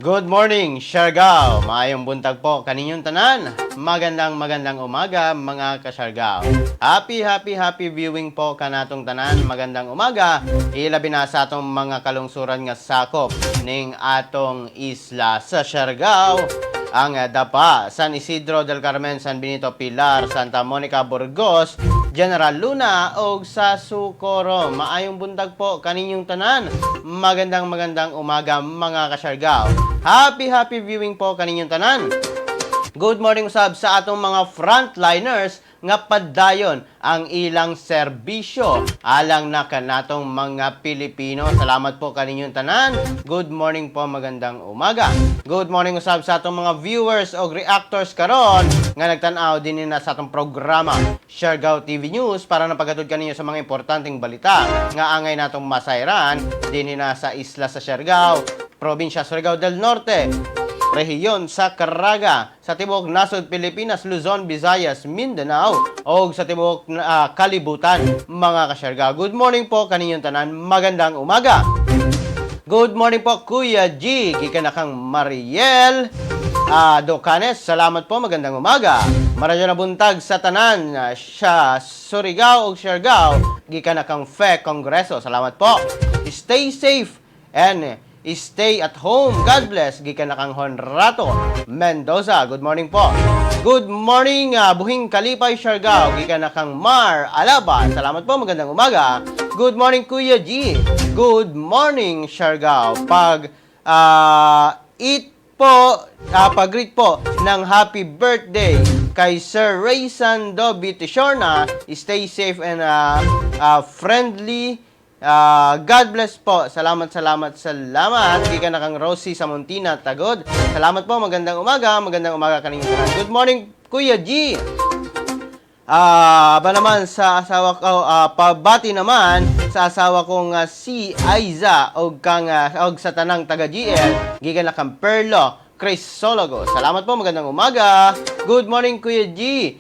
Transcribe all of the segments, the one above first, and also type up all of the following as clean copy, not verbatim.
Good morning, Siargao! Maayong buntag po kaninyong tanan. Magandang magandang umaga, mga kasyargao. Happy, happy, happy viewing po kanatong tanan. Magandang umaga. Ilabi na sa atong mga kalungsuran nga sakop ning atong isla sa Siargao. Ang Dapa, San Isidro del Carmen, San Benito, Pilar, Santa Monica, Burgos, General Luna og sa Socorro. Maayong buntag po kaninyong tanan. Magandang magandang umaga, mga kasyargao. Happy, happy viewing po kaninyong tanan. Good morning usab sa atong mga frontliners nga padayon ang ilang serbisyo alang na kanatong mga Pilipino. Salamat po kaninyong tanan. Good morning po, magandang umaga. Good morning usab sa atong mga viewers o reactors karon nga nagtan-aw din na sa atong programa Siargao TV News para na paghatod kaninyo sa mga importanteng balita nga angay natong masayran din na sa isla sa Siargao, probinsya Surigao del Norte, rehiyon sa Caraga, sa tibuok nasod Pilipinas, Luzon, Visayas, Mindanao, o sa tibuok kalibutan, mga kasyargao. Good morning po kaninyong tanan, magandang umaga. Good morning po, Kuya G. Gikan na kang Mariel Docanes. Salamat po, magandang umaga. Maradyo na buntag sa tanan siya Surigao ug Siargao. Gikan na kang Fe Congreso. Salamat po. Stay safe and stay at home. God bless. Gikan na kang Honrato Mendoza. Good morning po. Good morning, Buhing Kalipay Siargao. Gikan na kang Mar Alaba. Salamat po. Magandang umaga. Good morning, Kuya G. Good morning, Siargao. Pag it po, pag-greet po ng happy birthday kay Sir Raysan Dobby Tishorna. Stay safe and friendly. God bless po. Salamat, salamat, salamat. Gikan na kang Rosie Samontina, Tagod. Salamat po. Magandang umaga. Magandang umaga kaninyong tanan. Good morning, Kuya G. Ba naman sa asawa ko, pabati naman sa asawa kong si Aiza og kang og sa tanang taga GL gikan na kang Perlo Crisologo. Salamat po, magandang umaga. Good morning, Kuya G.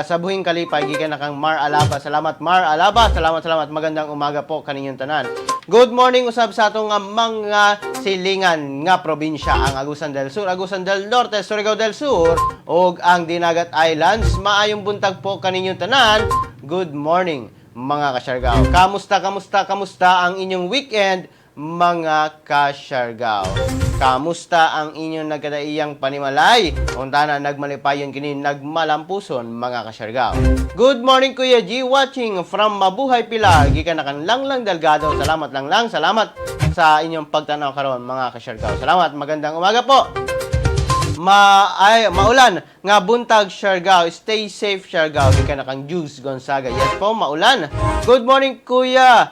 Sa Buhing Kalipay gikan na kang Mar Alaba. Salamat, Mar Alaba. Salamat, salamat. Magandang umaga po kaninyong tanan. Good morning usab sa atong mga silingan nga probinsya, ang Agusan del Sur, Agusan del Norte, Surigao del Sur ug ang Dinagat Islands. Maayong buntag po kaninyong tanan. Good morning, mga kasyargao. Kamusta, kamusta, kamusta ang inyong weekend, mga kasyargao? Kamusta ang inyong nagkadaiyang panimalay? Unta na nagmalipayon kini nagmalampuson, mga kasyargao. Good morning, Kuya G, watching from Mabuhay Pilar. Gikan na kan Langlang Delgado. Salamat, Langlang. Salamat sa inyong pagtanaw karon, mga kasyargao. Salamat. Magandang umaga po. Ma ay maulan nga buntag, Siargao. Stay safe, Siargao. Gikan na kang Jules Gonzaga. Yes po, maulan. Good morning, Kuya.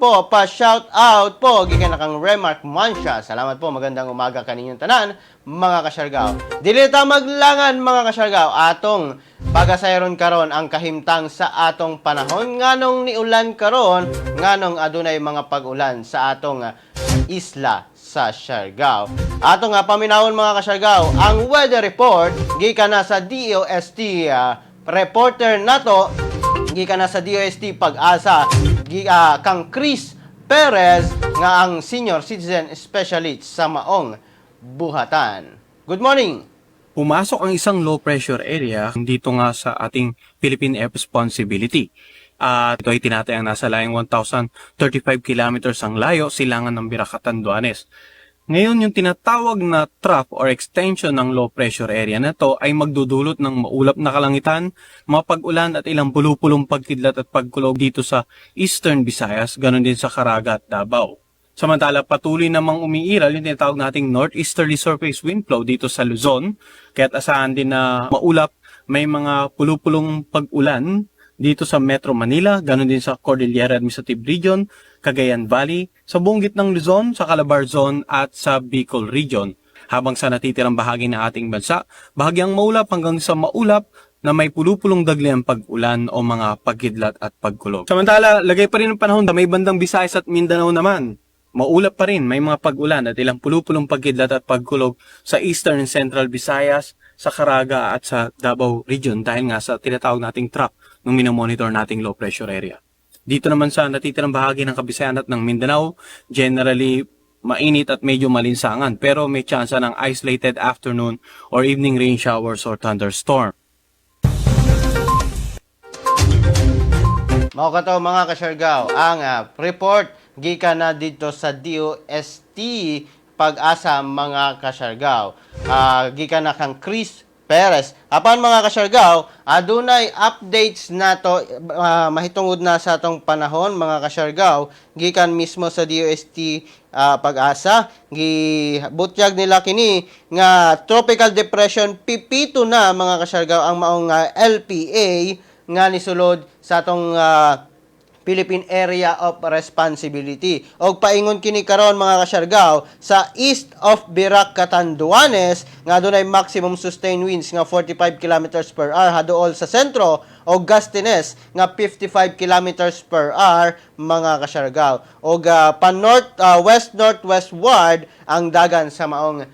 Po, pa shout out po gikan na kang Remark Mansha. Salamat po. Magandang umaga kaninyong tanan, mga kasyargao. Dili ta maglangan, mga kasyargao. Atong pagasayron karon ang kahimtang sa atong panahon, nganong niulan karon, nganong adunay mga pag-ulan sa atong isla sa Siargao. Ato nga paminawon, mga kasyargao, ang weather report gikan na sa DOST reporter nato gikan na sa DOST Pag-asa kang Chris Perez nga ang senior citizen specialist sa maong buhatan. Good morning. Pumasok ang isang low pressure area dito nga sa ating Philippine Air Responsibility. At ito ay tinatayang nasa layong 1,035 kilometers ang layo silangan ng Birac, Catanduanes. Ngayon, yung tinatawag na trough or extension ng low pressure area na to ay magdudulot ng maulap na kalangitan, mga pag-ulan at ilang pulupulong pagkidlat at pagkulog dito sa Eastern Visayas, ganon din sa Caraga at Davao. Samantala, patuloy namang umiiral yung tinatawag nating northeasterly surface wind flow dito sa Luzon. Kaya't asahan din na maulap, may mga pulupulong pag-ulan dito sa Metro Manila, ganon din sa Cordillera Administrative Region, Cagayan Valley, sa buong gitnang Luzon, sa Calabarzon at sa Bicol Region. Habang sa natitirang bahagi ng ating bansa, bahagyang maulap hanggang sa maulap na may pulupulong dagliang pag-ulan o mga pagkidlat at pagkulog. Samantala, lagay pa rin ng panahon sa may bandang Visayas at Mindanao naman. Maulap pa rin, may mga pag-ulan at ilang pulupulong pagkidlat at pagkulog sa Eastern and Central Visayas, sa Caraga at sa Davao Region dahil nga sa tinatawag nating trough nung minomonitor nating low pressure area. Dito naman sa natitirang bahagi ng Kabisayan at ng Mindanao, generally Mainit at medyo malinsangan pero may tsansa ng isolated afternoon or evening rain showers or thunderstorm. Mao kato, mga kasyargaw, ang report gikan na dito sa DOST Pag-asa, mga kasyargaw. Gikan na kang Chris Perez. Apan, mga kasyargaw, adunay updates nato mahitungod na sa atong panahon, mga kasyargaw, gikan mismo sa DOST Pag-asa. Gibutyag nila kini nga tropical depression Pipito na, mga kasyargaw, ang maong LPA nga nisulod sa atong Philippine Area of Responsibility. Og paingon kini karon, mga kasyargaw, sa east of Birac, Catanduanes nga adunay maximum sustained winds nga 45 kilometers per hour haduol sa sentro og gustiness nga 55 kilometers per hour, mga kasyargaw. Og pa north west northwestward ang dagan sa maong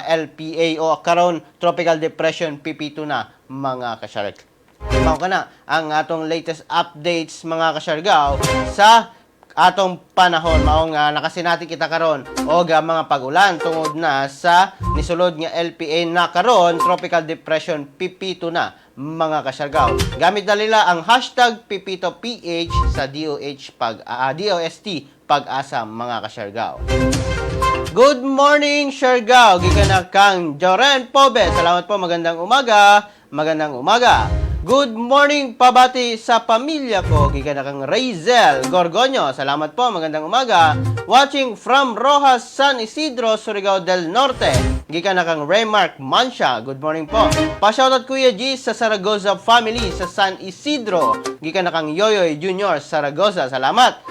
LPA o karon Tropical Depression Pipito na, mga kasyargaw. Mao kana ang atong latest updates, mga kasyargaw, sa atong panahon, maong nakasinati kita karon og mga pagulan tungod na sa nisulod nga LPA na karon Tropical Depression Pipito na, mga kasyargaw. Gamit na nila ang #PipitoPH sa DOH pag DOST Pag-asa, mga kasyargaw. Good morning, Siargao. Gikan na kang Joren Pobe. Salamat po. Magandang umaga. Magandang umaga. Good morning, pabati sa pamilya ko. Gikan na kang Razel Gorgonio. Salamat po. Magandang umaga. Watching from Rojas, San Isidro, Surigao del Norte. Gikan na kang Raymark Mansha. Good morning po. Pa-shoutout, Kuya G, sa Saragoza family sa San Isidro. Gikan na kang Yoyoy Junior Saragoza. Salamat.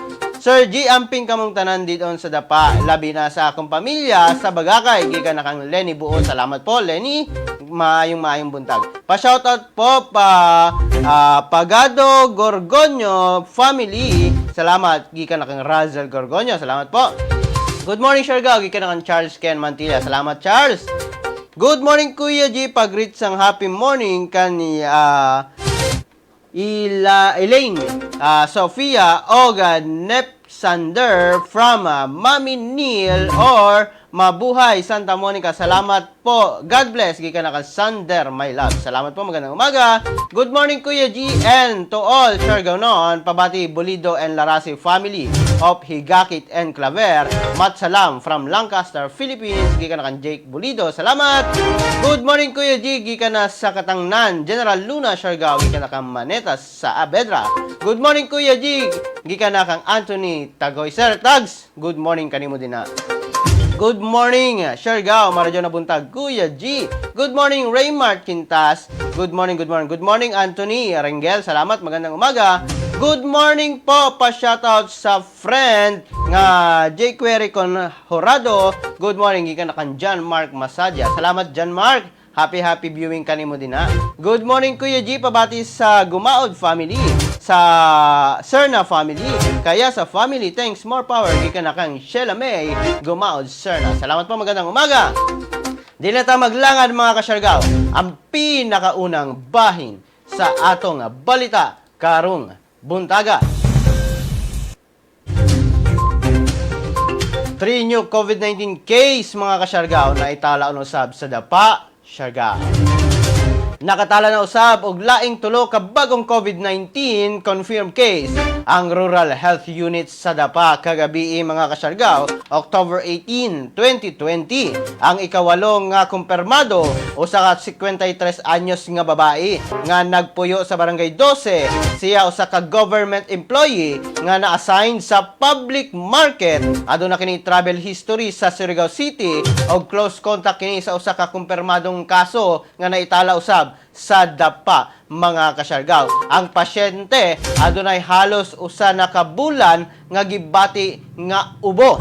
Sir G, amping kamong tanan dito sa Dapa, labi na sa akong pamilya sa Bagakay. Gikan na kang Lenny Buo. Salamat po, Lenny. Maayong maayong buntag. Pa-shoutout po pa Pagado Gorgonio family. Salamat. Gikan na kang Razel Gorgonio. Salamat po. Good morning, Siargao. Gikan na kang Charles Ken Mantilla. Salamat, Charles. Good morning, Kuya G. Pag-greet sang happy morning kani Ila Elaine, Sofia Oga Nepsander from Mami Neil or Mabuhay Santa Monica. Salamat po. God bless. Gikan na ka Sander, my love. Salamat po. Magandang umaga. Good morning, Kuya G, and to all Siargaonon. Pabati Bolido and Larasi family of Higakit and Claver. Mat salam from Lancaster, Philippines. Gikan na kan Jake Bolido. Salamat. Good morning, Kuya G. Gikan na sa Katangnan, General Luna, Siargao. Gikan na kang Manetas sa Abedra. Good morning, Kuya G. Gikan na kang Anthony Tagoy. Sir Tags, good morning kanimo din na. Good morning, Siargao, Maradyo na buntag, Kuya G. Good morning, Raymart Quintas. Good morning, good morning. Good morning, Anthony Rengel. Salamat, magandang umaga. Good morning po, pa-shoutout sa friend nga jQuery Conjurado. Good morning, gikan na kan John Mark Masadya. Salamat, John Mark. Happy happy viewing kanimo din ha. Good morning, Kuya G, pabati sa Gumaod family, sa Serna family, kaya sa family, thanks, more power, gikan na kang Sheila May Gumaod Serna. Salamat po, magandang umaga. Di na ta maglangad, mga kasyargaw, ang pinakaunang bahin sa atong balita karong buntaga. Three new COVID-19 case, mga kasyargaw, na itala usab sa Dapa, Siargao. Nakatala na usab og laing tulo ka bagong COVID-19 confirmed case ang Rural Health Unit sa Dapa kagabi, mga kasyargaw, October 18, 2020. Ang ikawalo nga kumpirmado, usa ka 53 anyos nga babae nga nagpuyo sa Barangay 12. Siya usa ka government employee nga na-assign sa public market. Aduna kini travel history sa Surigao City og close contact kini sa usa ka kumpirmadong kaso nga naitala usab sa Dapa, mga kasyargaw. Ang pasyente adunay halos 1 na ka bulan nga gibati nga ubo.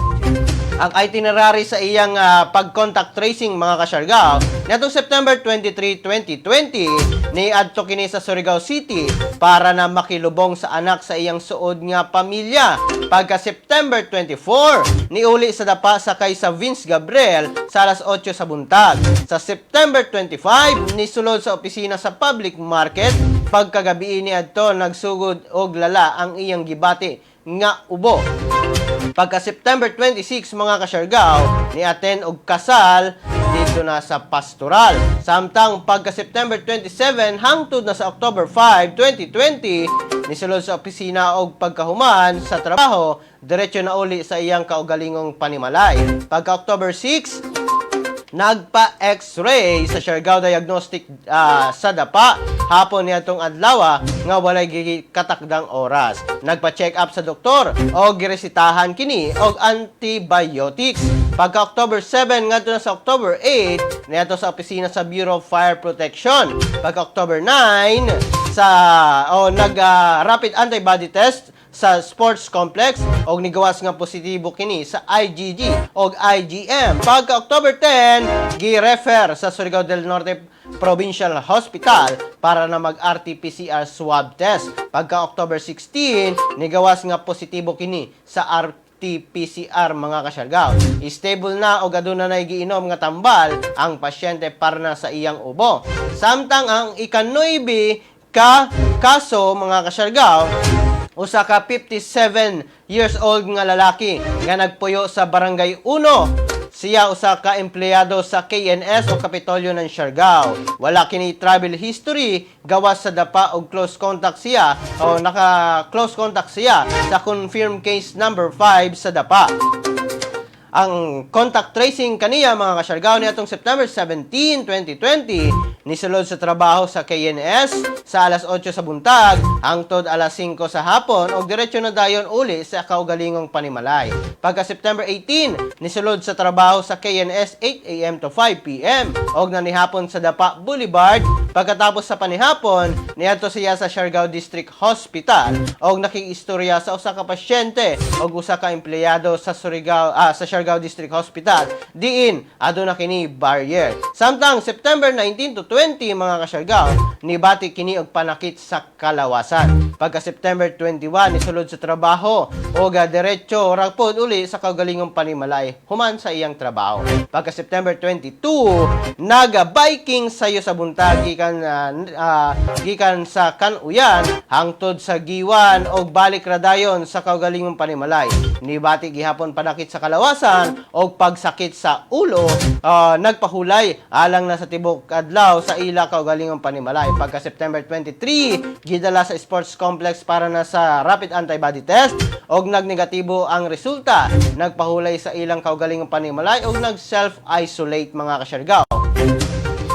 Ang itinerary sa iyang pag-contact tracing, mga kasyargaw, niadtong September 23, 2020, niadto kini sa Surigao City para na makilubong sa anak sa iyang suod nga pamilya. Pagka September 24, niuli sa Dapa sakay sa Vince Gabriel sa alas 8 sa buntag. Sa September 25, nisulod sa opisina sa public market. Pagkagabi ni adto, nagsugod og lala ang iyang gibati nga ubo. Pagka September 26, mga kasyargaw, ni-attend og kasal dito na sa pastoral. Samtang pagka September 27 hangtod na sa October 5, 2020, nisulod sa opisina og pagkahuman sa trabaho, diretso na uli sa iyang kaugalingong panimalay. Pagka October 6, nagpa-X-ray sa Siargao Diagnostic sa Dapa hapon niadtong adlaw nga walay katakdang oras. Nagpa-check up sa doktor o giresitahan kini og antibiotics. Pagka October 7 ngadto na sa October 8, niadto sa opisina sa Bureau of Fire Protection. Pagka October 9, sa o nag rapid antibody test sa sports complex og nigawas nga positibo kini sa IgG og IgM. Pagka October 10, gi-refer sa Surigao del Norte Provincial Hospital para na mag RT-PCR swab test. Pagka October 16, nigawas nga positibo kini sa RT-PCR, mga kasyargaw. Stable na og aduna na giinom nga tambal ang pasyente para na sa iyang ubo. Samtang ang ika-9 ka kaso, mga kasyargaw, usa ka 57 years old nga lalaki nga nagpuyo sa Barangay 1. Siya usa ka empleyado sa KNS o Kapitolyo ng Siargao. Wala kini travel history gawas sa Dapa og close contact siya o naka close contact siya sa confirmed case number 5 sa Dapa. Ang contact tracing kaniya, mga kasyargaw, niadtong September 17, 2020, nisulod sa trabaho sa KNS sa alas 8 sa buntag hangtod alas 5 sa hapon og diretso na dayon uli sa kaugalingong panimalay. Pagka September 18, nisulod sa trabaho sa KNS 8 a.m. to 5 p.m. og nanihapon sa Dapa Boulevard. Pagkatapos sa panihapon, niadto siya sa Siargao District Hospital og nakiistorya sa usa ka pasyente og usa ka empleyado sa Surigao sa Siargao District Hospital diin aduna kini barrier. Samtang September 19 to 20, mga kasyargao, nibati kini og panakit sa kalawasan. Pagka September 21, nisulod sa trabaho og diretso ra pod uli sa kaugalingong panimalay human sa iyang trabaho. Pagka September 22, naga-biking sayo sa buntag gikan sa Kanuyan hangtod sa Guiuan og balik ra dayon sa kaugalingong panimalay. Nibati gihapon panakit sa kalawasan og pagsakit sa ulo, nagpahulay alang na sa tibok adlaw sa ila kaugalingong panimalay. Pagka September 23, gidala sa sports complex para na sa rapid antibody test og nagnegatibo ang resulta. Nagpahulay sa ilang kaugalingong panimalay og nag self-isolate, mga kasyargaw.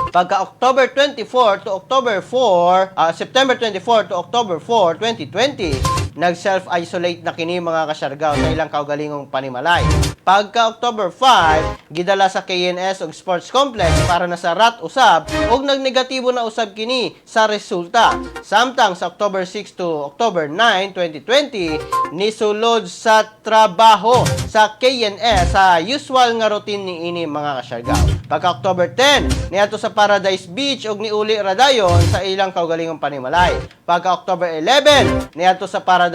Pagka October 24 to October 4, September 24 to October 4, 2020, nag-self-isolate na kini, mga kasyargaw, sa ilang kaugalingong panimalay. Pagka October 5, gidala sa KNS og Sports Complex para na sa RAT usab og nagnegatibo na usab kini sa resulta. Samtang sa October 6 to October 9, 2020, nisulod sa trabaho sa KNS sa usual nga routine niini, mga kasyargaw. Pagka October 10, niadto sa Paradise Beach og niuli ra dayon sa ilang kaugalingong panimalay. Pagka October 11, niadto sa Paradise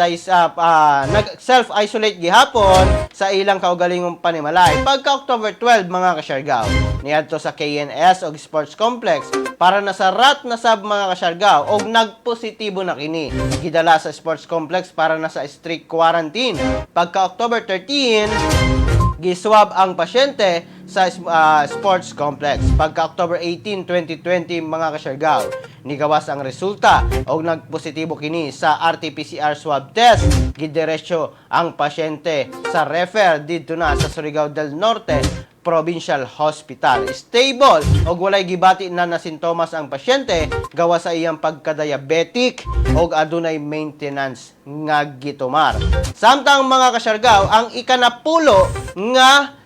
nag self-isolate gihapon sa ilang kaugalingong panimalay. Pagka October 12, mga kasyargaw, niadto sa KNS og Sports Complex para na sa RAT na sab, mga kasyargaw, og nagpositibo na kini. Gidala sa Sports Complex para na sa strict quarantine. Pagka October 13, giswab ang pasyente sa sports complex. Pagka October 18, 2020, mga kasyargaw, nigawas ang resulta og nagpositibo kini sa RT-PCR swab test. Gidiretso ang pasyente sa refer didto na sa Surigao del Norte Provincial Hospital. Stable og walay gibati na na sintomas ang pasyente gawas sa iyang pagka-diabetic og adunay maintenance nga gitumar. Samtang, mga kasyargaw, ang ikanapulo nga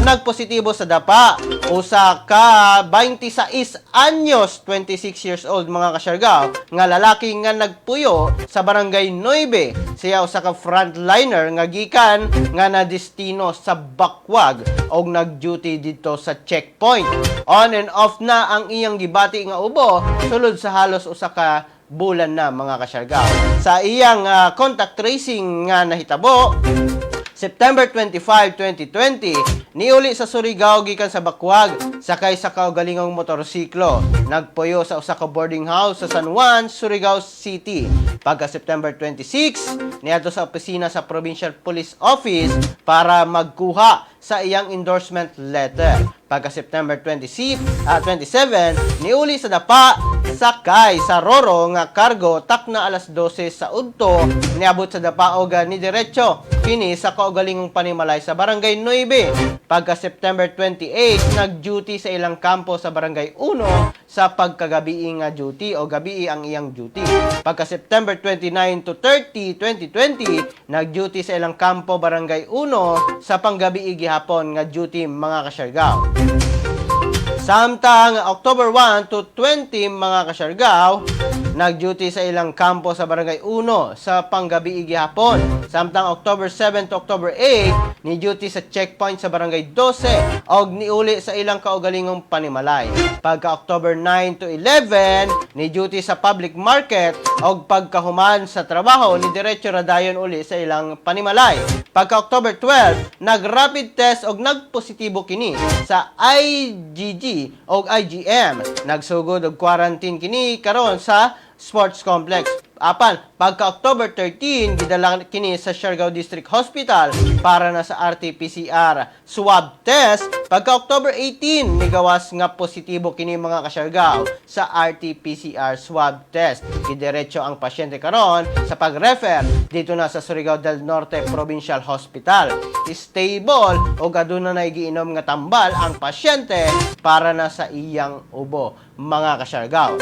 nagpositibo sa Dapa, usa ka 26 anyos, 26 years old, mga kasyargaw, nga lalaki nga nagpuyo sa Barangay 9. Siya usa ka frontliner nga gikan nga nadestino sa Bacuag og nag-duty didto sa checkpoint. On and off na ang iyang gibati nga ubo sulod sa halos usa ka bulan na, mga kasyargaw. Sa iyang contact tracing nga nahitabo September 25, 2020, Niuli sa Surigao gikan sa Bacuag sakay sa kaugalingong motorsiklo. Nagpuyo sa usa ka boarding house sa San Juan, Surigao City. Pagka September 26, niadto sa opisina sa Provincial Police Office para magkuha sa iyang endorsement letter. Pagka September 26, 27, niuli sa Dapa sakay sa Roro nga cargo takna alas 12 sa udto, niabot sa Dapa og ni diretso kini sa kaugalingong panimalay sa Barangay 9. Pagka September 28, nag-duty sa ilang kampo sa Barangay 1 sa pagkagabii nga duty o gabii ang iyang duty. Pagka September 29 to 30, 2020, nag-duty sa ilang kampo Barangay 1 sa panggabii gihapon nga duty, mga kasyargaw. Samtang October 1 to 20, mga kasyargaw, nag-duty sa ilang kampo sa Barangay 1 sa panggabi gihapon. Samtang October 7 to October 8, ni duty sa checkpoint sa Barangay 12 og niuli sa ilang kaugalingong panimalay. Pagka October 9 to 11, ni duty sa public market og pagkahuman sa trabaho, ni diretso ra dayon uli sa ilang panimalay. Pagka October 12, nag-rapid test og nagpositibo kini sa IgG og IgM. Nagsugod og quarantine kini karon sa sports complex. Apan, pagka October 13, gidala kini sa Siargao District Hospital para na sa RT-PCR swab test. Pagka October 18, migawas nga positibo kini, mga kasyargao, sa RT-PCR swab test. Gidiretso ang pasyente karon sa pag-refer dito na sa Surigao del Norte Provincial Hospital. Stable o aduna na giinom nga tambal ang pasyente para na sa iyang ubo, mga kasyargao.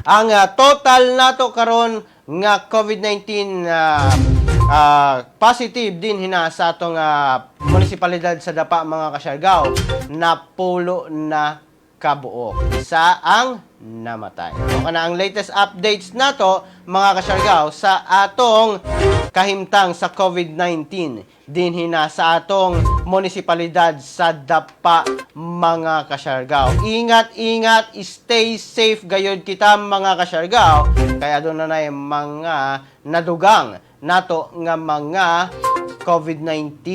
Ang total nato karon nga COVID-19 positive din hina sa atong munisipalidad sa Dapa, mga kasyargao, napulo na kabuok. Isa ang namatay. O kana ang latest updates nato, mga kasyargao, sa atong kahimtang sa COVID-19 din hina sa atong munisipalidad sa Dapa, mga kasyargao. Ingat, ingat, stay safe gayod kita, mga kasyargao. Kaya aduna na mga nadugang nato nga mga COVID-19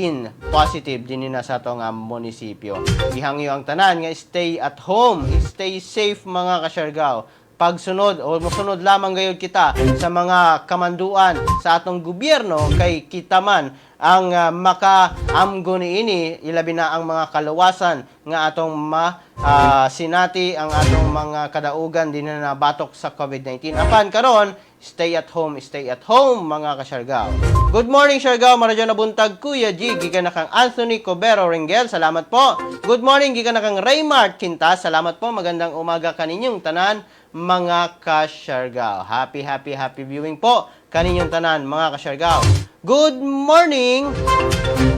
positive din na sa atong munisipyo. Gihangyo ang tanan nga stay at home, stay safe, mga kasyargao. Pagsunod o mosunod lamang gayud kita sa mga kamanduan sa atong gobyerno kay kita man ang makaamgo niini, ilabi na ang mga kaluwasan nga atong ma sinati ang atong mga kadaugan din na nabatok sa COVID-19. Apan karon, stay at home, stay at home, mga kasyargao. Good morning, Siargao, maradyo na buntag, Kuya G, gikan na kang Anthony Cobero Ringel, salamat po. Good morning, gikan na kang Raymart Quintas, salamat po. Magandang umaga kaninyong tanan, mga kasyargao. Happy, happy, happy viewing po kaninyong tanan, mga kasyargao. Good morning!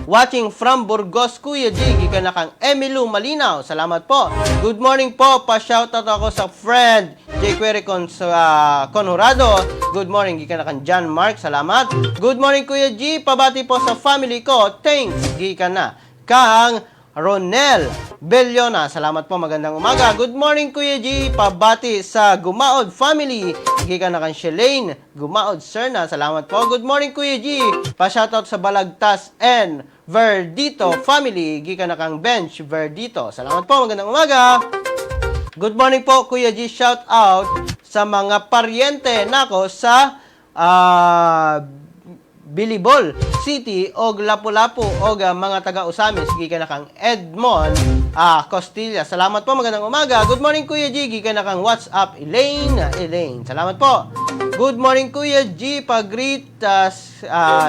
Watching from Burgos, Kuya G, gikan na kang Emilu Malinaw. Salamat po. Good morning po. Pa-shoutout ako sa friend J. Query Conjurado. Good morning. Gikan na kang John Mark. Salamat. Good morning, Kuya G. Pabati po sa family ko. Thanks. Gikan na kang Ronel Bellona. Salamat po. Magandang umaga. Good morning, Kuya G. Pabati sa Gumaod family. Gikan na kang Shelane Gumaod Serna. Salamat po. Good morning, Kuya G. Pa-shoutout sa Balagtas and Verdito family. Gikan na kang Bench Verdito. Salamat po. Magandang umaga. Good morning po, Kuya G. Shout out sa mga paryente nako sa Bilibol City og Lapu-Lapu og mga taga Ozamiz, gikan na kang Edmond Costilla. Salamat po, magandang umaga. Good morning, Kuya G, gikan na kang WhatsApp Elaine. Elaine. Salamat po. Good morning, Kuya G, pag-greet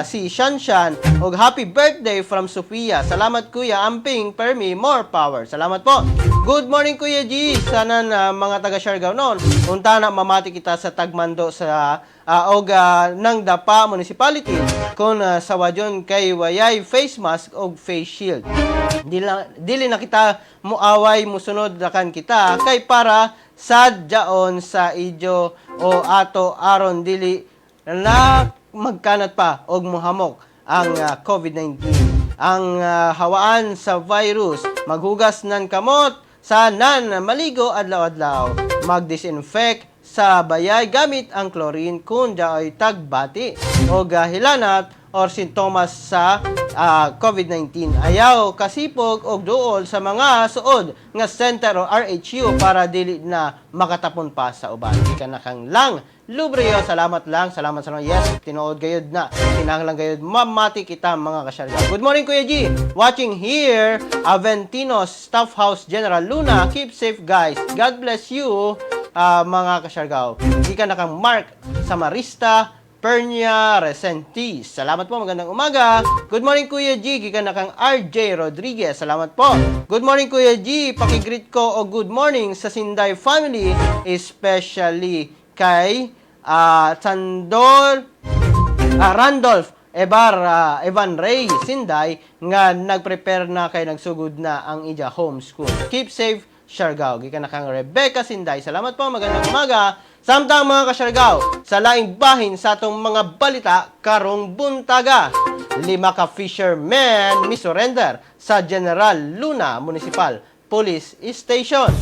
si Shanshan og happy birthday from Sofia. Salamat, Kuya Amping Permi, more power. Salamat po. Good morning, Kuya G. Sana na mga taga Siargao noon. Unta na mamati kita sa tagmando sa og ng Dapa Municipality kung sa wadyon kay wayay face mask og face shield. Dili na kita muaway, musunod rakan kita kay para sad jaon sa idyo o ato aron dili na magkanat pa og muhamok ang COVID-19. Ang hawaan sa virus, maghugas ng kamot sa nan maligo adlaw-adlaw, mag-disinfect sa bayay gamit ang chlorine kung ay tagbati o hilanat or sintomas sa COVID-19. Ayaw kasipog og duol sa mga suod nga center o RHU para dili na makatapon pa sa uban. Gikan na kang Lang Lubrio, salamat lang, salamat sa yes, tinuod gayud na. Kinahanglan gayud mamati kita, mga kasyargao. Good morning, Kuya G. Watching here, Aventino Staff House, General Luna. Keep safe, guys. God bless you, mga kasyargao. Gikan na kang Mark Samarista Pernia Resentis. Salamat po, magandang umaga. Good morning, Kuya G. Gikan na kang RJ Rodriguez. Salamat po. Good morning, Kuya G. Paki-greet ko o good morning sa Sinday family, especially kay Sandol Randolph Ebar Evan Ray Sinday nga nag-prepare na kay nagsugod na ang ija homeschool. Keep safe, Siargao. Gikan na kang Rebecca Sinday. Salamat po, magandang umaga. Samtang, mga kasyargao, sa laing bahin sa atong mga balita karong buntaga. Lima ka fishermen mi-surrender sa General Luna Municipal Police Station.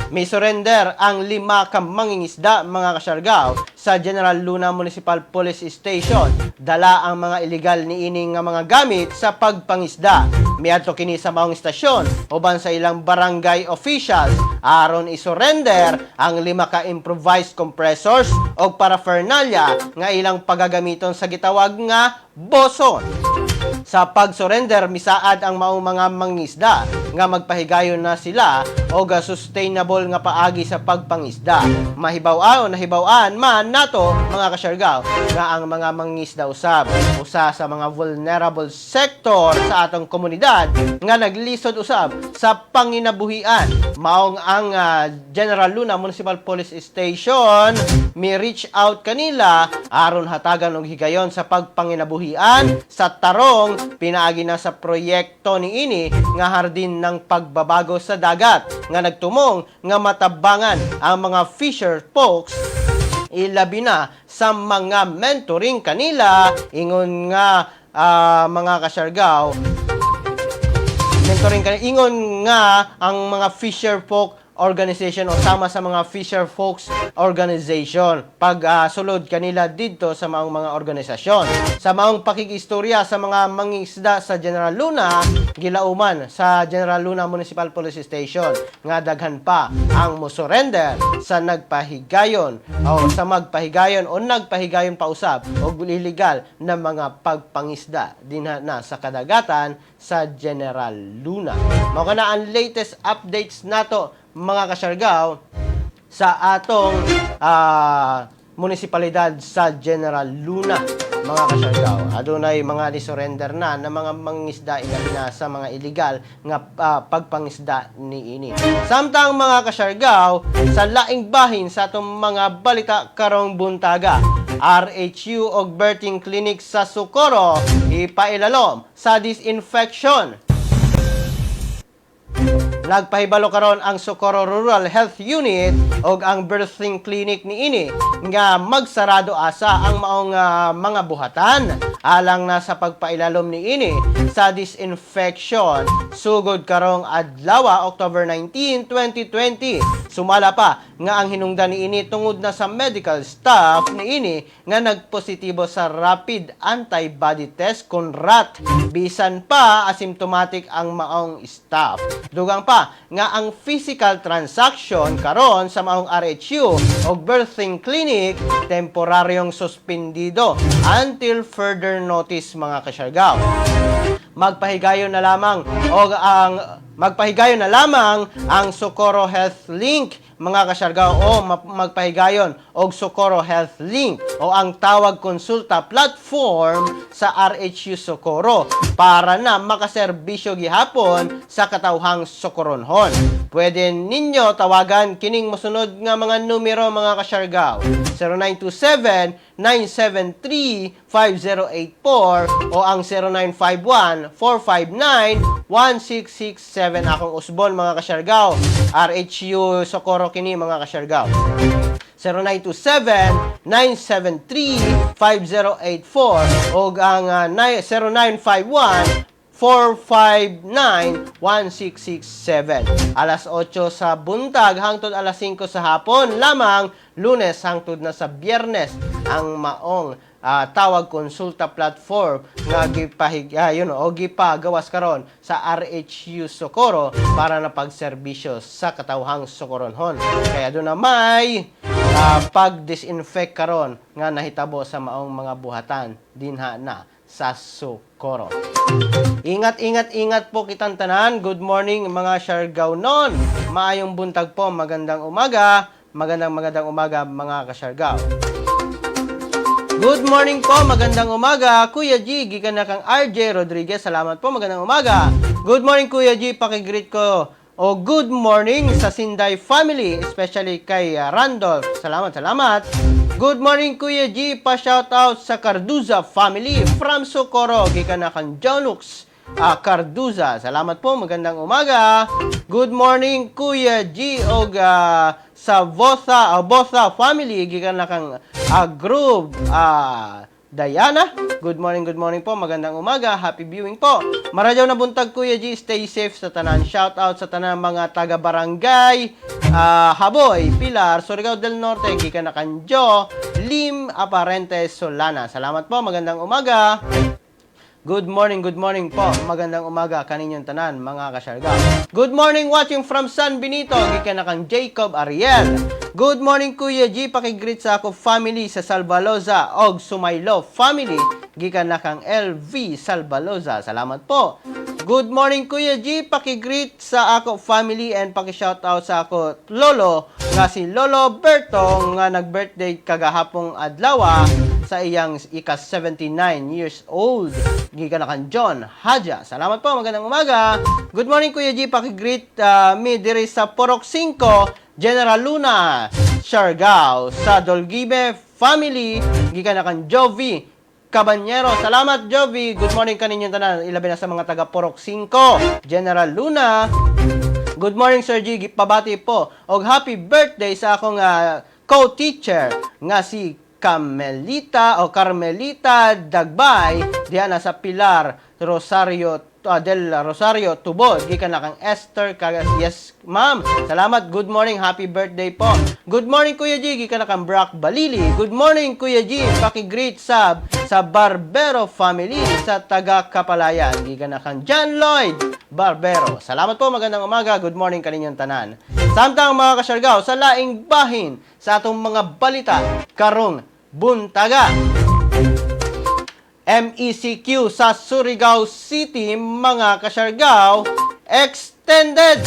May surrender ang lima ka mangingisda, mga kasyargao, sa General Luna Municipal Police Station. Dala ang mga illegal niini nga mga gamit sa pagpangisda. Miadto kini sa maong istasyon uban sa ilang barangay officials aron isurrender ang lima ka improvised compressors o paraphernalia nga ilang pagagamiton sa gitawag nga boson. Sa pag-surrender, misaad ang maong mga mangisda nga magpahigayon na sila og sustainable nga paagi sa pagpangisda. Mahibaw-an o nahibaw-an man nato, mga kasyargaw, nga ang mga mangisda usab usa sa mga vulnerable sector sa atong komunidad nga naglisod usab sa panginabuhian. Maong ang General Luna Municipal Police Station mi reach out kanila aron hatagan og higayon sa pagpanginabuhian sa tarong pinaagi na sa proyekto niini nga Hardin ng Pagbabago sa Dagat nga nagtumong nga matabangan ang mga fisher folks, ilabi na sa mga mentoring kanila. Ingon nga mga kasyargaw, mentoring kanila, ingon nga ang mga fisher folk organization o sama sa mga fisher folks organization pag sulod kanila didto sa maong mga organisasyon. Sa maong pakigistorya sa mga mangisda sa General Luna, gilauman sa General Luna Municipal Police Station nga daghan pa ang mosurrender sa nagpahigayon o sa magpahigayon o nagpahigayon pa usab og illegal na mga pagpangisda dinha na sa kadagatan sa General Luna. Mao kana ang latest updates nato, mga kasyargaw, sa atong munisipalidad sa General Luna, mga kasyargaw. Adunay mga ni-surrender na na mga mangisda, ilabi na sa mga illegal nga pagpangisda niini. Samtang, mga kasyargaw, sa laing bahin sa atong mga balita karong buntaga, RHU og birthing clinic sa Socorro ipailalom sa disinfection. Nagpahibalo karon ang Socorro Rural Health Unit og ang birthing clinic niini nga magsarado asa ang maong mga buhatan alang na sa pagpailalom niini sa disinfection sugod karong adlaw, October 19, 2020. Sumala pa nga ang hinungdan niini tungod na sa medical staff niini nga nagpositibo sa rapid antibody test kon RAT, bisan pa asymptomatic ang maong staff. Dugang pa nga ang physical transaction karon sa maong RHU og birthing clinic temporaryong suspendido until further notice, mga kasyargaw. Magpahigayon na lamang ang Socorro Health Link, mga kasyargaw, o magpahigayon og Socorro Health Link o ang tawag konsulta platform sa RHU Socorro para na makaserbisyo gihapon sa katawhang Socoronhon. Pwede ninyo tawagan kining mosunod nga mga numero, mga kasyargaw: 0927 973 5084 o ang 0951 459 1667. Akong usbon, mga kasyargaw. RHU Socorro kini, mga kasyargaw. 0927-973-5084 o ang 0951 459-1667. Alas 8 sa buntag hangtod alas 5 sa hapon lamang, Lunes hangtod na sa Biyernes. ang maong tawag konsulta platform nga gipahig yun, o gipagawas karon sa RHU Socorro para na pagserbisyo sa katawhang Socoronhon. Kaya doon na may pag-disinfect karon nga nahitabo sa maong mga buhatan dinha na sa Socorro. Ingat, ingat, ingat po kitang tanan. Good morning, mga Siargao-non. Maayong buntag po, magandang umaga. Magandang magandang umaga, mga kasyargaw. Good morning po, magandang umaga. Kuya G, gikan na kang RJ Rodriguez. Salamat po, magandang umaga. Good morning, Kuya G, pakigreet ko. O good morning sa Sinday family, especially kay Randolph. Salamat, salamat. Good morning, Kuya G, pa-shoutout sa Carduza family from Socorro, gikan na kang Jonux Carduza. Salamat po, magandang umaga. Good morning, Kuya G, og sa Botha family, gikan na kang Groove Diana. Good morning po. Magandang umaga. Happy viewing po. Maradyaw na buntag, Kuya G. Stay safe sa tanan. Shout out sa tanan mga taga barangay Haboy, Pilar, Surigao del Norte, gikan na kang Jo, Lim Aparente Solana. Salamat po. Magandang umaga. Good morning po. Magandang umaga kaninyong tanan, mga kasyargaw. Good morning, watching from San Benito, gikan na kang Jacob Ariel. Good morning, Kuya G, pakigreet sa ako family sa Salvaloza og Sumaylo family, gikan na kang LV Salvaloza. Salamat po. Good morning, Kuya G, pakigreet sa ako family and paki-shoutout sa ako lolo nga si Lolo Berto nga nag-birthday kagahapong adlaw sa iyang ika-79 years old. Gikan na kang John Haja. Salamat po, magandang umaga. Good morning, Kuya G, pakigreet mi diri sa Porok 5, General Luna, Siargao, sa Dolgibe family, gikan na kang Jovi Cabanyero. Salamat, Jovi. Good morning kaninyong tanan. Ilabi na sa mga taga Porok 5, General Luna. Good morning, Sir G. Pabati po og happy birthday sa akong co-teacher nga si Carmelita o Carmelita Dagbay diha na sa Pilar Rosario del Rosario Tubod, gikan na kang Esther Cagas. Yes, ma'am, salamat. Good morning, happy birthday po. Good morning, Kuya G, gikan na kang Brock Balili. Good morning, Kuya G, paki-greet sa Barbero family sa taga Kapalayan, gikan na kang John Lloyd Barbero. Salamat po, magandang umaga. Good morning kaninyong tanan. Samtang, mga kasyargaw, sa laing bahin sa atong mga balita karong buntaga. MECQ sa Surigao City, mga kasyargaw, extended.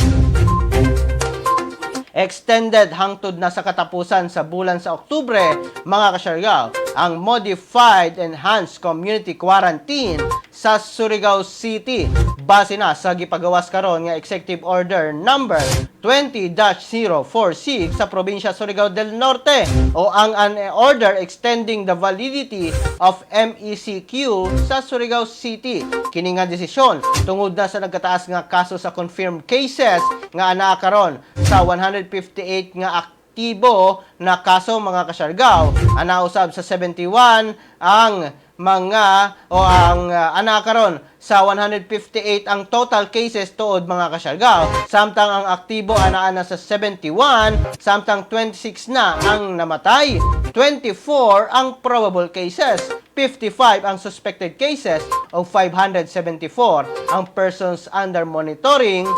Extended hangtod na sa katapusan sa bulan sa Oktubre, mga kasyargaw, ang Modified Enhanced Community Quarantine sa Surigao City. Base na sa gipagawas karon nga Executive Order number 20-046 sa probinsya Surigao del Norte o ang an order extending the validity of MECQ sa Surigao City. Kini nga desisyon tungod na sa nagkataas nga kaso sa confirmed cases nga anaa karon sa 158 nga aktibo na kaso, mga kasyargaw. Ana usab sa 71 ang mga o ang ana karon sa 158 ang total cases tuod, mga kasyargaw, samtang ang aktibo anaa na sa 71, samtang 26 na ang namatay, 24 ang probable cases, 55 ang suspected cases o 574 ang persons under monitoring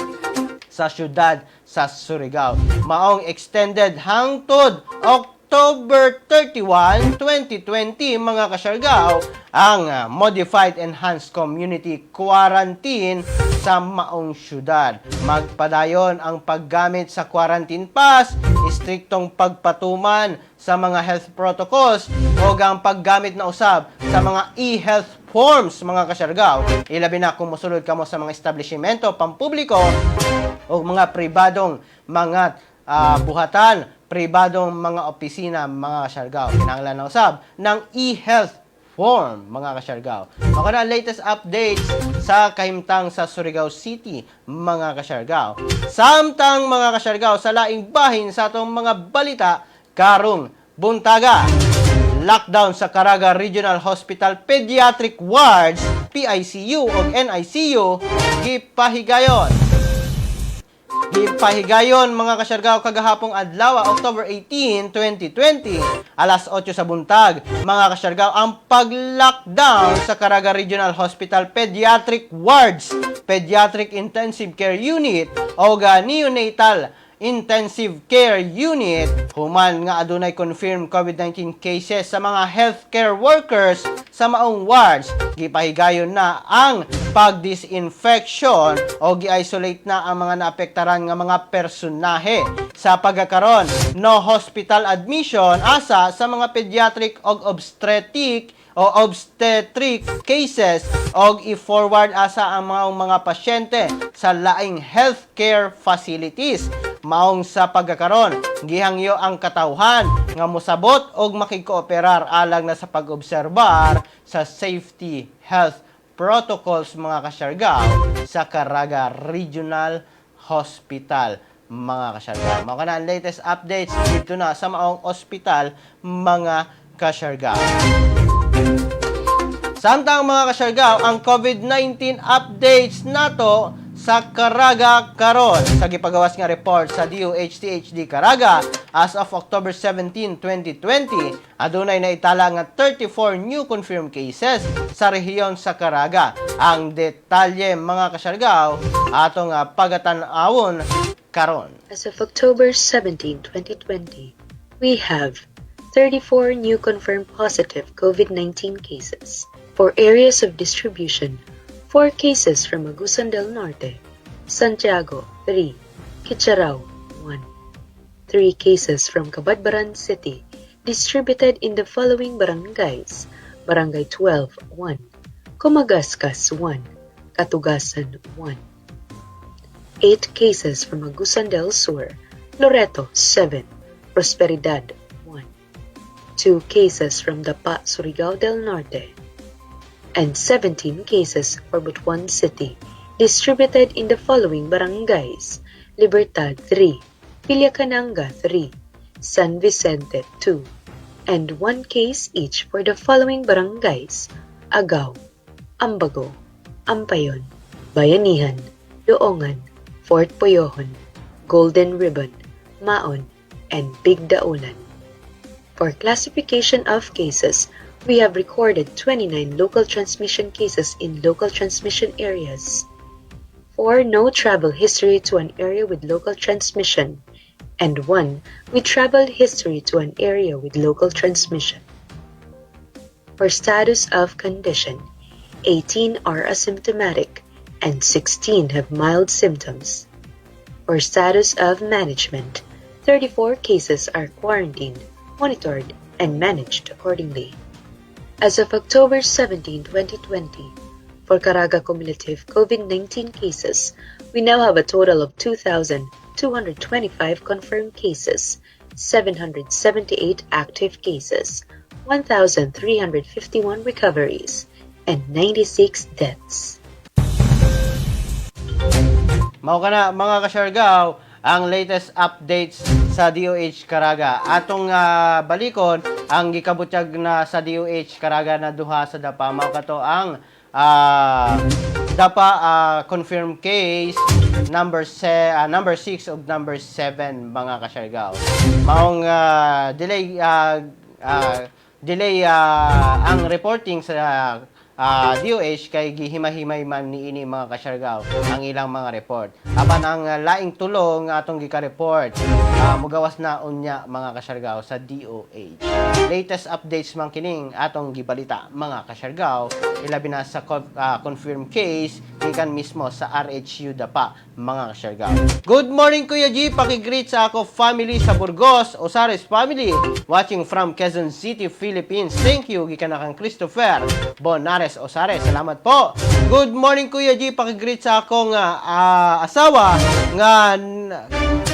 sa syudad sa Surigao. Maong extended hangtod October 31, 2020, mga kasyargaw, ang Modified Enhanced Community Quarantine sa maong syudad. Magpadayon ang paggamit sa quarantine pass, istriktong pagpatuman sa mga health protocols o ang paggamit na usab sa mga e-health forms, mga kasyargaw. Ilabi na kung mosulod kamo sa mga establishmento pampubliko o mga pribadong mga buhatan, pribadong mga opisina, mga kasyargaw. Kinahanglan na usab ng e-health form, mga kasyargaw. Mao na ang latest updates sa kahimtang sa Surigao City, mga kasyargaw. Samtang, mga kasyargaw, sa laing bahin sa atong mga balita karong buntaga. Lockdown sa Caraga Regional Hospital Pediatric Wards, PICU o NICU gipahigayon. Gipahigayon, mga kasyargaw, kagahapong adlaw, October 18, 2020, alas 8 sa buntag, mga kasyargaw, ang pag-lockdown sa Caraga Regional Hospital Pediatric Wards, Pediatric Intensive Care Unit o Neonatal Intensive Care Unit human nga adunay confirmed COVID-19 cases sa mga healthcare workers sa maong wards. Gipahigayon na ang pag-disinfection o gi-isolate na ang mga naapektaran nga mga personahe. Sa pagkakaron, no hospital admission asa sa mga pediatric og obstetric o obstetric cases og i-forward asa ang mga pasyente sa laing healthcare facilities. Maong sa pagkakaron, gihangyo ang katawhan nga mosabot og makigkooperar alang na sa pag-obserbar sa safety health protocols, mga kasyargaw, sa Caraga Regional Hospital, mga kasyargaw. Mao kana ang latest updates dito na sa maong ospital, mga kasyargaw. Samtang, mga kasyargaw, ang COVID-19 updates nato sa Caraga karon sa gipagawas nga report sa DOH-THD Caraga as of October 17, 2020, adunay naitala nga 34 new confirmed cases sa rehiyon sa Caraga. Ang detalye, mga kasyargaw, atong pagatan-awon karon. As of October 17, 2020, we have 34 new confirmed positive COVID-19 cases. For areas of distribution, 4 cases from Agusan del Norte, Santiago 3, Kitcharao 1, 3 cases from Cabadbaran City, distributed in the following barangays: Barangay 12, 1, Comagascas 1, Katugasan 1. 8 cases from Agusan del Sur, Loreto 7, Prosperidad 1, 2 cases from Dapa, Surigao del Norte, and 17 cases for Butuan City, distributed in the following barangays: Libertad 3, Piliacananga 3, San Vicente 2, and 1 case each for the following barangays: Agao, Ambago, Ampayon, Bayanihan, Doongan, Fort Poyohon, Golden Ribbon, Maon, and Big Daulan. For classification of cases, we have recorded 29 local transmission cases in local transmission areas, 4 no travel history to an area with local transmission, and 1 with travel history to an area with local transmission. For status of condition, 18 are asymptomatic and 16 have mild symptoms. For status of management, 34 cases are quarantined, monitored, and managed accordingly. As of October 17, 2020, for Caraga cumulative COVID-19 cases, we now have a total of 2,225 confirmed cases, 778 active cases, 1,351 recoveries, and 96 deaths. Mao kana, mga kasyargaw, ang latest updates sa DOH Caraga. Atong balikon ang gikabutyag na sa DOH Caraga na duha sa Dapa. Mao kato ang Dapa confirmed case number 6 ug number 7, mga kasyargaw. Maong delay ang reporting sa DOH kay gihimay-himay man niini, mga kasyargaw, ang ilang mga report. Apan ang laing tulo nga atong gika-report, mugawas na unya, mga kasyargaw, sa DOH. Latest updates man kining atong gibalita, mga kasyargaw, ilabi na sa confirmed case gikan mismo sa RHU Dapa, mga kasyargaw. Good morning, Kuya G, paki-greet sa ako family sa Burgos, Osares family, watching from Quezon City, Philippines. Thank you, gikan na kang Christopher Bonares Osares. Salamat po. Good morning, Kuya G, paki-greet sa akong asawa nga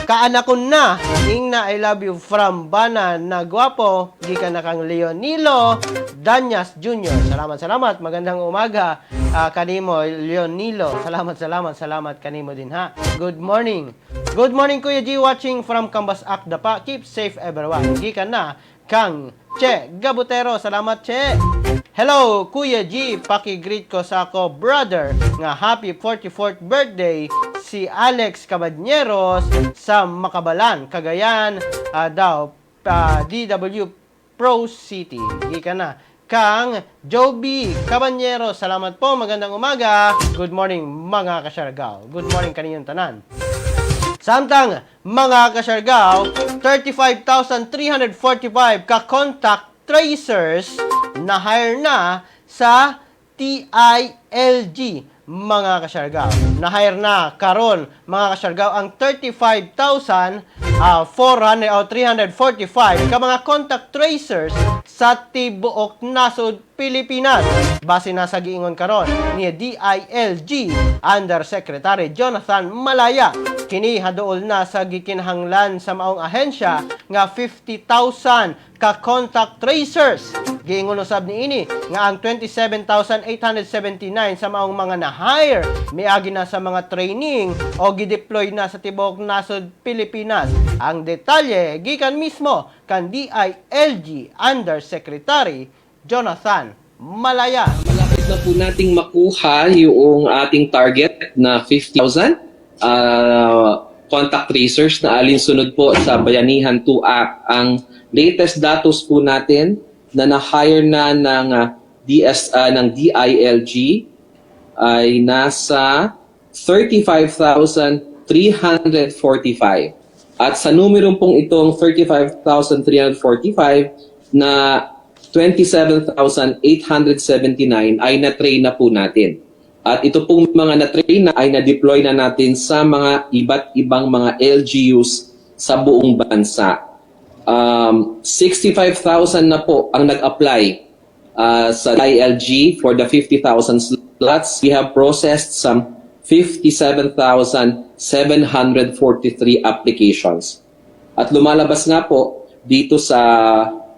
kaanakon na. Ingna I love you from Bana na gwapo, gikan na kang Leonilo Danyas Jr. Salamat, salamat. Magandang umaga kanimo, Leonilo. Salamat, salamat, salamat kanimo din ha. Good morning. Good morning, Kuya G, watching from Cambasac, Dapa. Keep safe, everyone. Gikan na kang Che Gabutero. Salamat, Che. Hello, Kuya G. Paki-greet ko sa ako brother nga happy 44th birthday si Si Alex Cabañeros sa Makabalan, Cagayan daw, DW Pro City. Gikan na kang Joby Caballero. Salamat po. Magandang umaga. Good morning, mga kasyargaw. Good morning kaninyong tanan. Samtang, mga kasyargaw, 35,345 ka-contact tracers na hire na sa TILG, mga kasyargaw. Na-hire na karon, mga kasyargaw, ang 35,400 o 345 ka mga contact tracers sa tibuok nasod Pilipinas. Base na sa giingon karon ni DILG Undersecretary Jonathan Malaya. Kini haduol na sa gikinahanglan sa maong ahensya nga 50,000 ka contact tracers. Giingon usab niini nga ang 27,879 sa maong mga na-hire miagi na sa mga training o gideploy na sa tibuok nasod Pilipinas. Ang detalye gikan mismo kan DILG Undersecretary Jonathan Malaya. Malapit na po nating makuha yung ating target na 50,000 contact tracers na alinsunod po sa Bayanihan 2 Act. Ang latest datos po natin na na-hire na ng DS ng DILG ay nasa 35,345. At sa numero pong itong 35,345 na 27,879 ay na-train na po natin. At ito pong mga na-train na ay na-deploy na natin sa mga iba't ibang mga LGUs sa buong bansa. 65,000 na po ang nag-apply sa DILG for the 50,000 slots. We have processed some 57,743 applications. At lumalabas nga po dito sa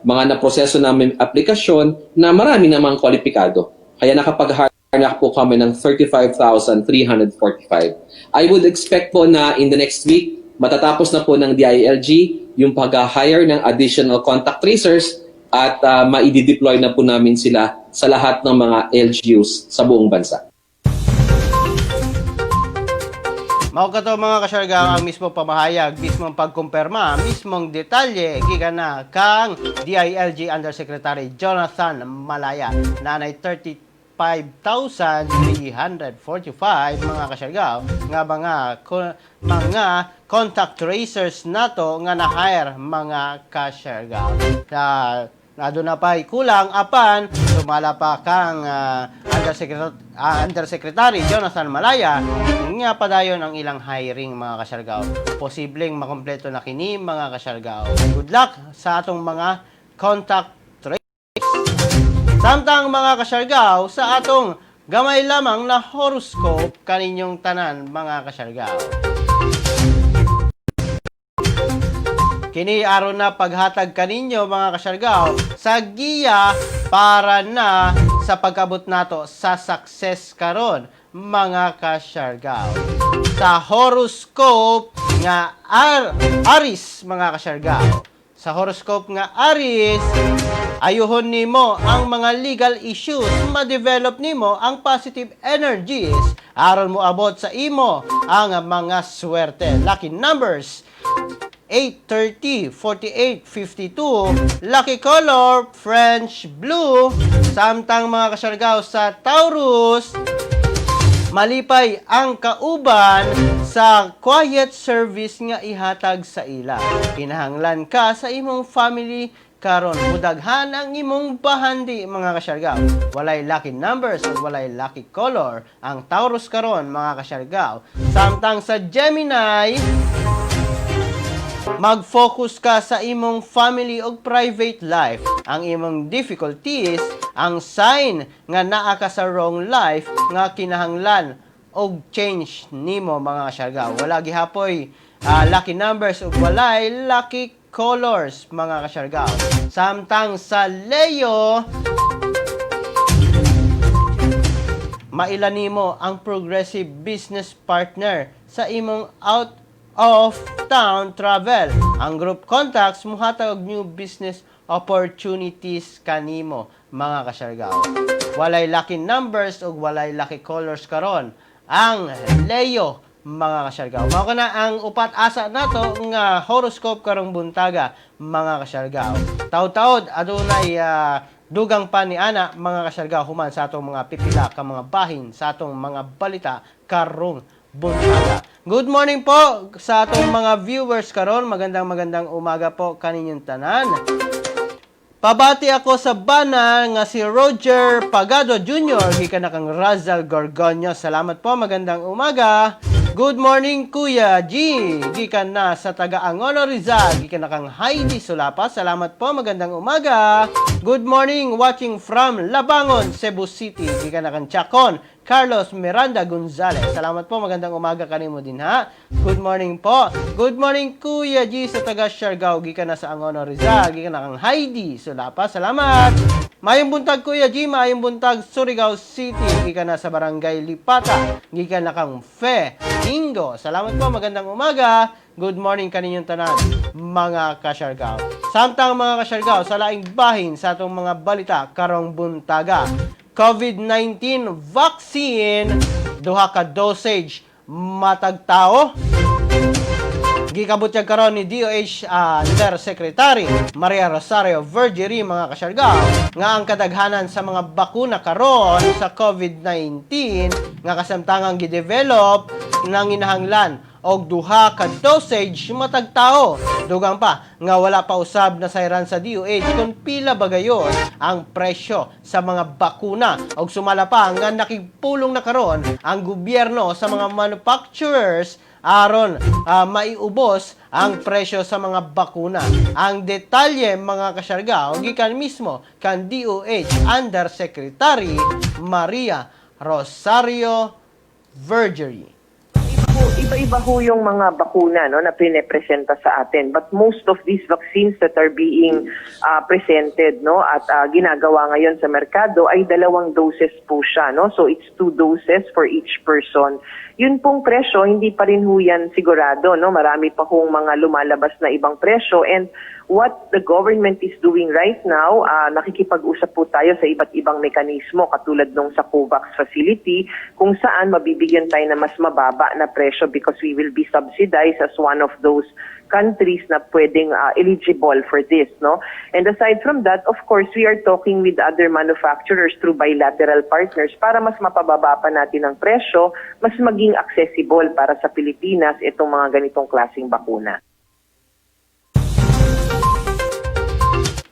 mga naproseso namin aplikasyon na marami namang kwalipikado. Kaya nakapag-hire na po kami ng 35,345. I would expect po na in the next week, matatapos na po ng DILG yung pag-hire ng additional contact tracers at maidi-deploy na po namin sila sa lahat ng mga LGUs sa buong bansa. Mao kato, mga kasyargaw, ang mismo pamahayag, mismong pagkumpirma, mismong detalye gikan na kang DILG Undersecretary Jonathan Malaya. Nanay 35,345, mga kasyargaw, nga mga contact tracers nato nga na-hire, mga kasyargaw. Na na pa kulang apan sumala pa kang Undersecretary Jonathan Malaya nga padayon ang ilang hiring, mga kasyargaw. Posibleng makompleto na kini, mga kasyargaw. Good luck sa atong mga contact trace. Samtang, mga kasyargaw, sa atong gamay lamang na horoscope kaninyong tanan, mga kasyargaw. Kini aron na paghatag kaninyo, mga kasyargaw, sa giya para na sa pagkabot nato sa success karon, mga kasyargaw. Sa horoscope nga Aries, mga kasyargaw. Sa horoscope nga Aries, ayuhon nimo ang mga legal issues, ma-develop nimo ang positive energies aron moabot sa imo ang mga swerte. Lucky numbers 8, 30, 48, 52. Lucky color, French blue. Samtang, mga kasyargaw, sa Taurus, malipay ang kauban sa quiet service nga ihatag sa ila. Kinahanglan ka sa imong family karon, mudaghan ang imong bahandi, mga kasyargaw. Walay lucky numbers ug walay lucky color ang Taurus karon, mga kasyargaw. Samtang sa Gemini, mag-focus ka sa imong family ug private life. Ang imong difficulties, ang sign nga naa ka sa wrong life nga kinahanglan og change nimo, mga kasyargaw. Wala gihapoy lucky numbers ug walay lucky colors, mga kasyargaw. Samtang sa Leo, maila nimo ang progressive business partner sa imong out of town travel. Ang group contacts muhatag og new business opportunities kanimo, mga kasyargaw. Walay lucky numbers ug walay lucky colors karon ang Leo. mga kasyargaw. Mao kana ang upat asa nato nga horoscope karong buntaga, mga kasyargaw. Taud-taud adunay dugang pa ni ana, mga kasyargaw, human sa atong mga pipila ka mga bahin sa atong mga balita karong buntaga. Good morning po sa atong mga viewers karon. Magandang magandang umaga po kaninyong tanan. Pabati ako sa bana nga si Roger Pagado Jr. gikan na kang Razal Gorgonio. Salamat po, magandang umaga. Good morning, Kuya G. Gikan na sa taga Angono, Rizal. Gikan na kang Heidi Sulapa. Salamat po, magandang umaga. Good morning, watching from Labangon, Cebu City. Gikan na kang Chacon, Carlos Miranda Gonzalez. Salamat po, magandang umaga kanimo din ha. Good morning po. Good morning, Kuya G, sa taga Siargao. Gikan na sa Angono, Rizal. Gikan na kang Heidi Sulapa. Salamat. Mayong buntag, Kuya G, mayong buntag, Surigao City. Gikan na sa Barangay Lipata. Gikan na kang Fe Ingo. Salamat po, magandang umaga. Good morning kaninyong tanan, mga kasyargao. Samtang, mga kasyargao, sa laing bahin sa atong mga balita karong buntaga. COVID-19 vaccine, duha ka dosage matag tao. Gikabutyag karon ni DOH Undersecretary Maria Rosario Vergeire, mga kasyargaw, nga ang kadaghanan sa mga bakuna karon sa COVID-19 nga kasamtangang gidevelop nanginahanglan og duha ka dosage matag tao. Dugang pa nga wala pa usab nasayran sa DOH kung pila ba gayon ang presyo sa mga bakuna, og sumala pa nga nakigpulong na karon ang gobyerno sa mga manufacturers aron maiubos ang presyo sa mga bakuna. Ang detalye, mga kasyargaw, gikan mismo kan DOH Undersecretary Maria Rosario Vergeire. Iba-iba ho yung mga bakuna, no, na pinepresenta sa atin. But most of these vaccines that are being presented, no, at ginagawa ngayon sa merkado ay dalawang doses po siya. No? So it's two doses for each person. Yun pong presyo, hindi pa rin ho yan sigurado. No? Marami pa hong mga lumalabas na ibang presyo. And what the government is doing right now, nakikipag-usap po tayo sa iba't ibang mekanismo katulad nung sa COVAX facility kung saan mabibigyan tayo na mas mababa na presyo because we will be subsidized as one of those countries na pwedeng eligible for this, no? And aside from that, of course, we are talking with other manufacturers through bilateral partners para mas mapababa pa natin ang presyo, mas maging accessible para sa Pilipinas itong mga ganitong klaseng bakuna.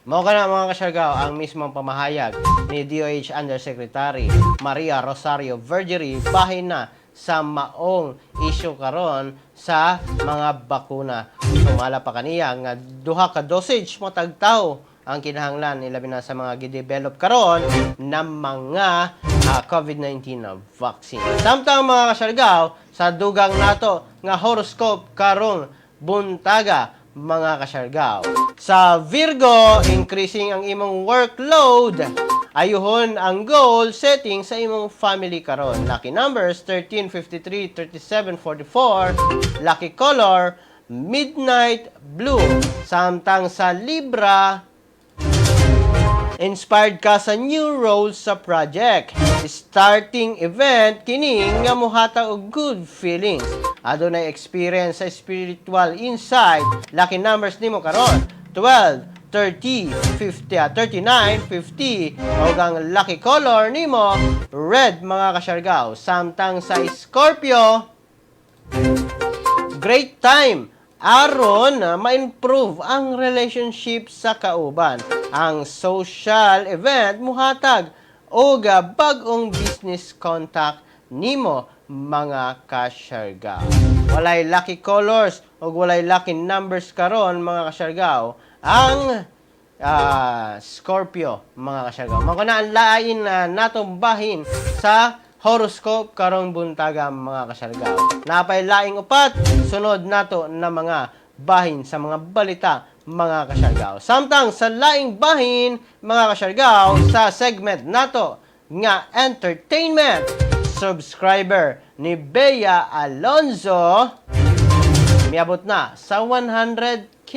Mao kana, mga kasyargaw, ang mismong pamahayag ni DOH Undersecretary Maria Rosario Vergeire bahin na sa maong issue karon sa mga bakuna. Sumala pa kaniya nga duha ka dosage matag tawo ang kinahanglan, ilabi na sa mga gidevelop karon na mga COVID-19 na vaccine. Samtang, mga kasyargaw, sa dugang nato nga horoscope karong buntaga, mga kasyargaw. Sa Virgo, increasing ang imong workload. Ayuhon ang goal setting sa imong family karon. Lucky numbers 13, 53, 37, 44. Lucky color midnight blue. Samtang sa Libra, inspired ka sa new role sa project. Starting event kini nga muhatag og good feelings. Adunay experience sa spiritual insight. Lucky numbers nimo karon 12, 30, 50, 39, 50, ug ang lucky color nimo red, mga kasyargaw. Samtang sa Scorpio, great time aron na ma-improve ang relationship sa kauban. Ang social event muhatag og bag-ong business contact nimo, mga kasyargaw. Walay lucky colors ug walay lucky numbers karon, mga kasyargaw, ang Scorpio, mga kasyargaw. Mao na ang lain na natong bahin sa horoscope karong buntaga, mga kasyargaw. Napay laing upat sunod nato na mga bahin sa mga balita, mga kasyargaw. Samtang sa laing bahin, mga kasyargaw, sa segment nato nga entertainment, subscriber ni Bea Alonzo miabot na sa 100K.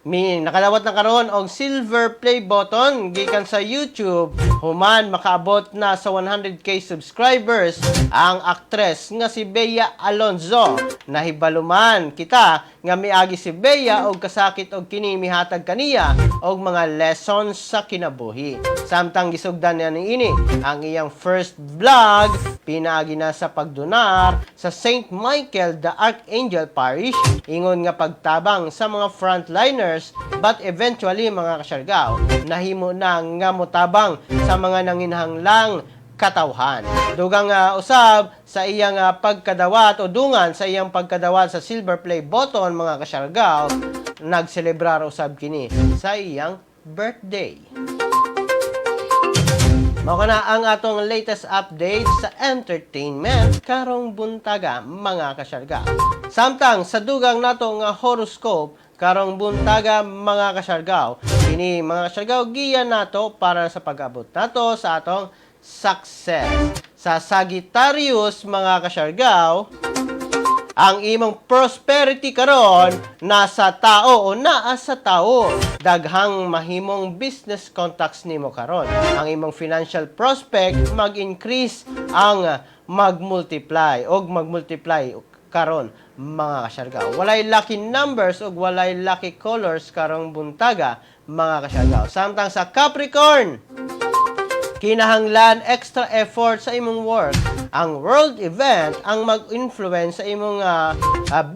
Mi nakadawat na karon og silver play button gikan sa YouTube human makaabot na sa 100K subscribers ang aktres nga si Bea Alonzo. Nahibaluman kita nga miagi si Bea og kasakit og kini mihatag kaniya og mga lessons sa kinabuhi. Samtang gisugdan niya niini ang iyang first vlog, pinaagi na sa pagdonar sa St. Michael the Archangel Parish, ingon nga pagtabang sa mga frontliners, but eventually, mga kasyargaw, nahimo na nga motabang sa mga nanginhanglang katawhan. Dugang usab sa iyang pagkadawat o dungan sa iyang pagkadawat sa silver play button, mga kasyargaw, nagselebrar usab kini sa iyang birthday. Mao kana ang atong latest update sa entertainment karong buntaga, mga kasyargaw. Samtang sa dugang nato nga horoscope karong buntaga, mga kasyargaw, kini, mga kasyargaw, giya nato para sa pag-abot nato sa atong success. Sa Sagittarius, mga kasyargaw, ang imong prosperity karon nasa tao o naa sa tao. Daghang mahimong business contacts nimo karon. Ang imong financial prospect mag-increase ang mag-multiply og mag-multiply karon, mga kasyargaw. Walay lucky numbers ug walay lucky colors karong buntaga, mga kasyargaw. Samtang sa Capricorn, kinahanglan extra effort sa imong work. Ang world event ang mag-influence sa imong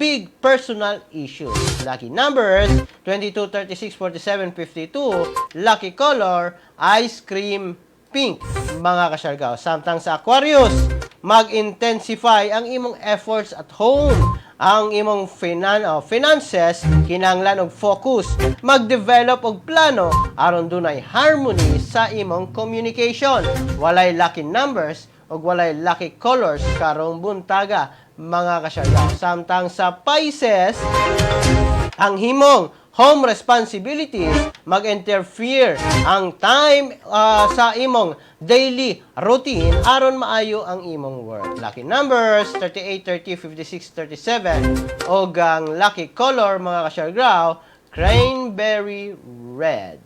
big personal issues. Lucky numbers 22, 36, 47, 52. Lucky color ice cream pink, mga kasyargaw. Samtang sa Aquarius, mag-intensify ang imong efforts at home. Ang imong finances kinahanglan og focus. Mag-develop og plano aron dunay harmony sa imong communication. Walay lucky numbers ug walay lucky colors karong buntaga, mga kasyargaw. Samtang sa Pisces, ang himong home responsibilities mag-interfere ang time sa imong daily routine aron maayo ang imong work. Lucky numbers 38, 30, 56, 37 og ang lucky color, mga kasyargaw, cranberry red.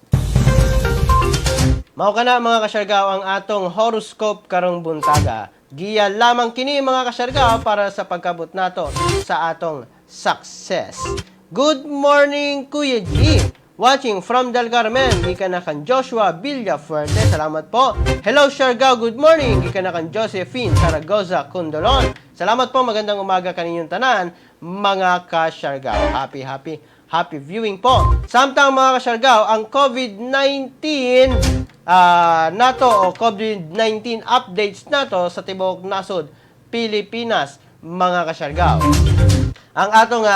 Mao kana, mga kasyargaw, ang atong horoscope karong buntaga. Giya lamang kini, mga kasyargaw, para sa pagkabot nato sa atong success. Good morning, Kuya G. Watching from Del Carmen, gikan na kan Joshua Villafuerte. Salamat po. Hello, Siargao. Good morning. Gikan na kan Josephine Zaragoza Condolon. Salamat po. Magandang umaga kaninyong tanan, mga kasyargao. Happy, happy, happy viewing po. Samtang, mga kasyargao, ang COVID-19 nato o COVID-19 updates nato sa tibuok nasod Pilipinas, mga kasyargao. Ang atong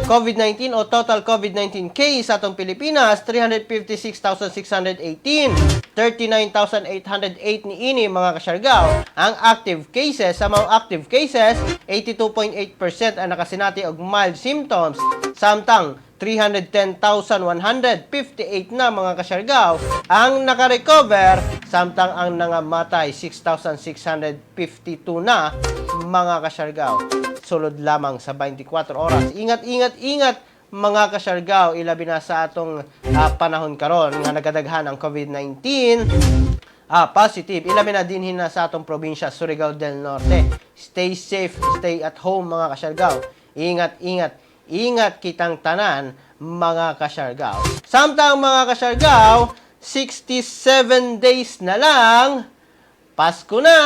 COVID-19 o total COVID-19 case sa atong Pilipinas, 356,618. 39,808 niini, mga kasyargaw ang active cases. Sa mga active cases, 82.8% ang nakasinati og mild symptoms. Samtang 310,158 na, mga kasyargaw, ang nakarecover, samtang ang nangamatay 6,652 na, mga kasyargaw, sulod lamang sa 24 oras. Ingat, ingat, ingat, mga kasyargaw, ilabi na sa atong panahon karon nga nagadaghan ang COVID-19 positive. Ilabi na dinhi na sa atong probinsya, Surigao del Norte. Stay safe, stay at home, mga kasyargaw. Ingat, ingat, ingat kitang tanan, mga kasyargaw. Samtang, mga kasyargaw, 67 days na lang, Pasko na!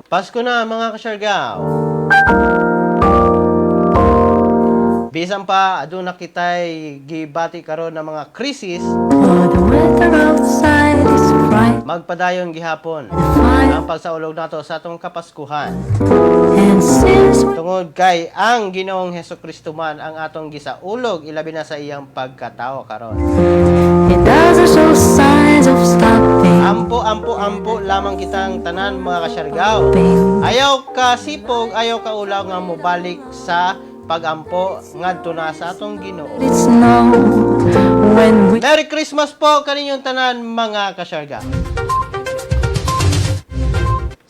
Pasko na, mga kasyargaw. Bisan pa aduna kitay gibati karon ng mga krisis, For the weather outside is bright, magpadayon gihapon fine, ang pagsaulog nato sa atong Kapaskuhan. And since we Tungod kay ang Ginoong Hesukristo man ang atong gisaulog, ilabi na sa iyang pagkatao karon. It doesn't show signs of stopping. Ampo, ampo, ampo lamang kitang tanan, mga kasyargaw. Ayaw ka sipog, ayaw ka ulaw nga mobalik sa Pagampo ngadto na sa atong Ginoo. It snow when we Merry Christmas po kaninyong tanan, mga kasyarga.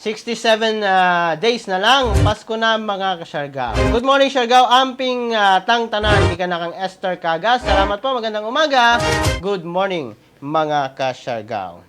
67 days na lang, Pasko na, mga kasyargaw. Good morning, Siargao, amping tang tanan, gikan na kang Esther Cagas. Salamat po, magandang umaga. Good morning, mga kasyargaw.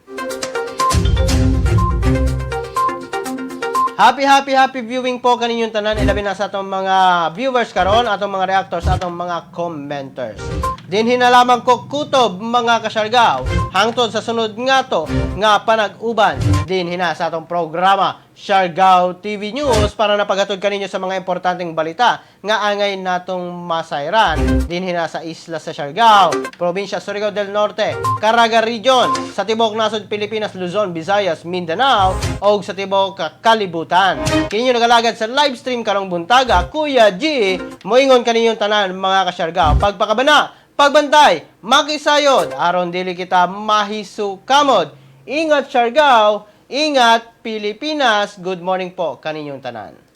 Happy, happy, happy viewing po kaninyong tanan. Ilabi na sa atong mga viewers karon, atong mga reactors, atong mga commenters. Dinhi na lamang ko kutob, mga kasyargaw. Hangtod sa sunod nga to nga panag-uban dinhi na sa atong programa Siargao TV News para napaghatod kaninyo sa mga importanteng balita nga angay natong masayran dinhi na sa isla sa Siargao, probinsya Surigao del Norte, Caraga Region, sa tibok nasod Pilipinas, Luzon, Visayas, Mindanao og sa tibok kalibutan. Kini nagalagad sa live stream karong buntaga, Kuya G, moingon kaninyong tanan, mga kasyargao. Pagpakabana, pagbantay, makisayod, aron dili kita mahisukamod. Ingat, Siargao, ingat, Pilipinas. Good morning po kaninyong tanan.